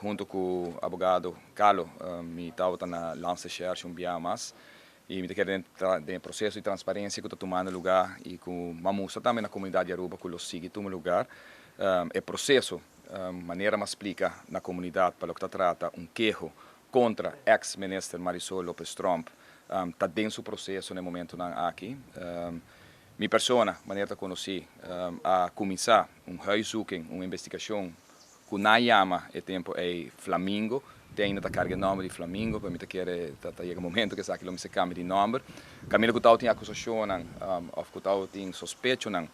Hunto cu abogado Carlo, mi tabata na Landsrecherche un biaha mas y mi ta kere den proceso di transparencia cu ta tumando lugar y cu m'a mustra tambe na comunidad di Aruba cu lo sigui tuma lugar. E proceso, manera m'a splica na comunidad pa loke ta trata un keho contra ex-minister Marisol Lopez Tromp, ta den su proceso na e momentonan aki. Mi persona, manera ta conoci, a cuminsa un huiszoeking, un investigacion cu nan yama e tempo ey Flamingo, te ainda ta carga e nomber di Flamingo, pero mi ta kere ta yega momento cu esaki lo mester cambia di nomber. Caminda cu tabatin acusacionnan of cu tabatin sospechonan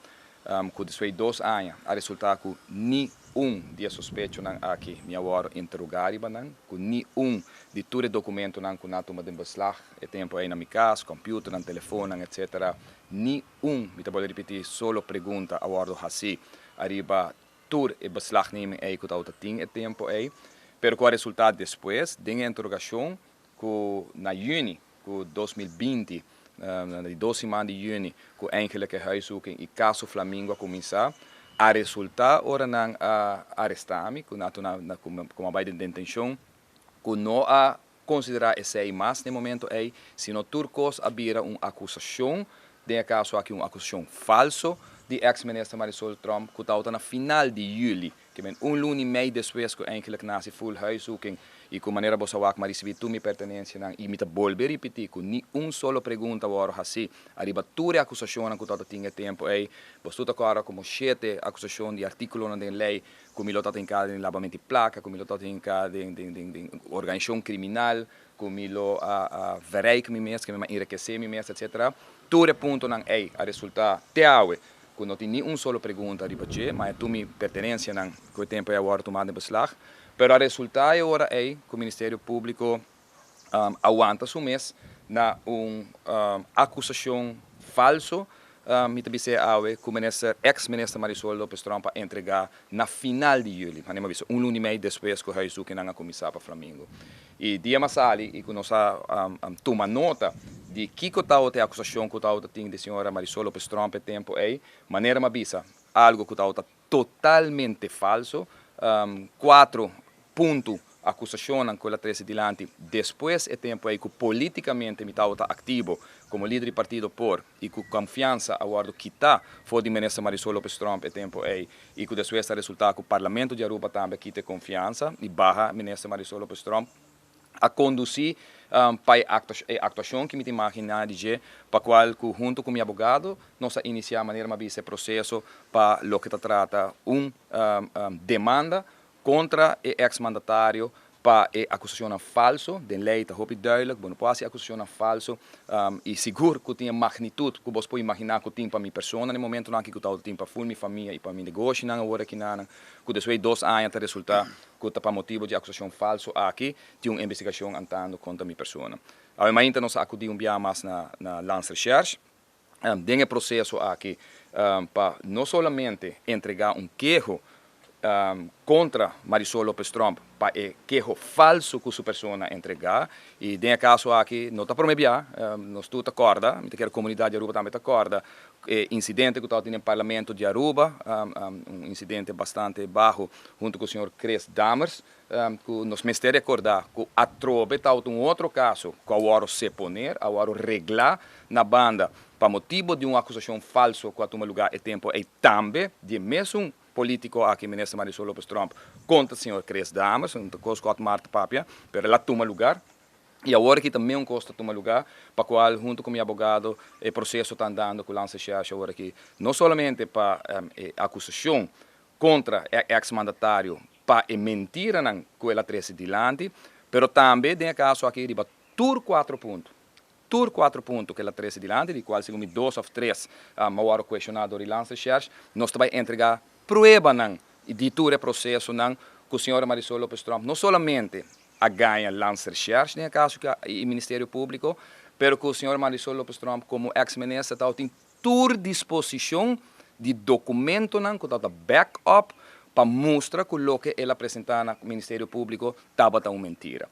cu despues di 2 aña a resulta cu ni un di e sospechonan aki mi a wordo interroga riba nan, cu ni un di tur e documentonan cu nan a tuma den beslag e tempo ey na mi cas, computernan, telefonnan, etc., ni un, mi ta bolbe ripiti, solo pregunta a wordo haci ariba tur e beslagneming ey cu tabata tin e tempo ey, pero cu a resulta despues den e interrogacion cu na juni cu 2020, na di 2 siman di juni, cu eigenlijk e huiszoeking y caso Flamingo a cuminsa, a resulta ora nan a aresta mi, cu na cu m'a bay den detencion, cu no a considera esey mas na e momento ey, sino tur cos a bira un acusacion, den e caso aki un acusacion falso di ex-minister Marisol Tromp, cu tabata na final di juli, kiermen un luna y mei despues cu eigenlijk nan a haci full huiszoeking y cu manera bo sa wak m'a ricibi tur mi pertenencianan. Y mi ta bolbe ripiti cu ni un solo pregunta a wordo haci ariba tur e acusacionnan cu tabata tin e tempo ey. Bo ta acorda como shete acusacion di articulonan den ley cu mi lo tabata hinca den labamento di placa, cu mi lo tabata hinca den organisacion criminal, cu mi lo a verrijk mi mes, cu mi a enriquece mi mes, etc. Tur e puntonan ey a resulta te awe cu no tin ni un solo pregunta riba dje, ma tur mi pertenencianan cu e tempo ey a wordo tuma den beslag. Pero a resulta e ora ey cu Ministerio Publico a wanta su mes na un acusacion falso, mi ta bisa awe, cu minister, ex-minister Marisol Lopez Tromp a entrega na final di juli, m'a bisa un luna y mei despues cu huiszoeking a cuminsa pa Flamingo. Y dia m'a sali y cu nos a tuma nota di kico tabata e acusacion cu tabata tin di señora Marisol Lopez Tromp e tempo ey, manera m'a bisa, algo cu tabata totalmente falso, cuatro punto acusacion cu el a trece dilanti despues e tempo ey cu politicamente mi tabata activo como lider di partido POR y cu confiansa a wordo kita for di minister Marisol Lopez Tromp e tempo ey y cu despues a resulta cu Parlamento di Aruba tambe a kita confiansa y baha minister Marisol Lopez Tromp, a conduci pa e actuacion cu mi ta imagina di dje, pa cual cu hunto cu mi abogado nos a inicia, manera m'a bisa, e proceso pa loke ta trata un demanda contra e ex-mandatario pa e acusacion falso. Den ley ta hopi duidelijk, bo no por haci acusacion falso y sigur cu tin magnitud cu bo por imagina cu tin pa mi persona na momento nan cu tin pa full mi famia y pa mi negoshi nan awor aki nan, cu despues di 2 aña ta resulta cu ta pa motibo di acusacion falso aki tin un investigacion andando contra mi persona. Awe mainta nos a acudi un biaha mas na Landsrecherche den e proceso aki pa no solamente entrega un keho contra Marisol Lopez Tromp pa e keho falso cu su persona a entrega. Y den e caso aki no ta prome bia, nos tur ta corda, mi ta kere comunidad di Aruba tambe ta corda e incidente cu tabatin den Parlamento di Aruba, un incidente bastante baho hunto cu señor Chris Dammers, cu nos mester recorda cu atrobe tabata un otro caso cu a wordo seponeer, a wordo regla na banda pa motibo di un acusacion falso cu a tuma lugar e tempo ey tambe di mesun politico aki, minister Marisol Lopez Tromp, contra señor Chris Dammers, un cos cu Otmar ta papia, pero el a tuma lugar. Y awor aki tambe un cos ta tuma lugar, pa cual hunto cu mi abogado e proceso ta andando cu Landsrecherche awor aki, no solamente pa e acusacion contra e ex-mandatario pa e mentiranan cu el a trece dilanti, pero tambe den e caso aki riba tur cuatro punto. Tur cuatro punto cu el a trece dilanti, di cual segun mi dos of tres a wordo cuestiona door di Landsrecherche, nos tambe a entrega pruebanan di tur e procesonan cu señora Marisol Lopez Tromp no solamente a gaña Landsrecherche den e caso y Ministerio Publico, pero cu señora Marisol Lopez Tromp como ex-minister tin tur disposicion di documentonan cu ta back-up pa mustra cu loke el a presenta na Ministerio Publico tabata un mentira.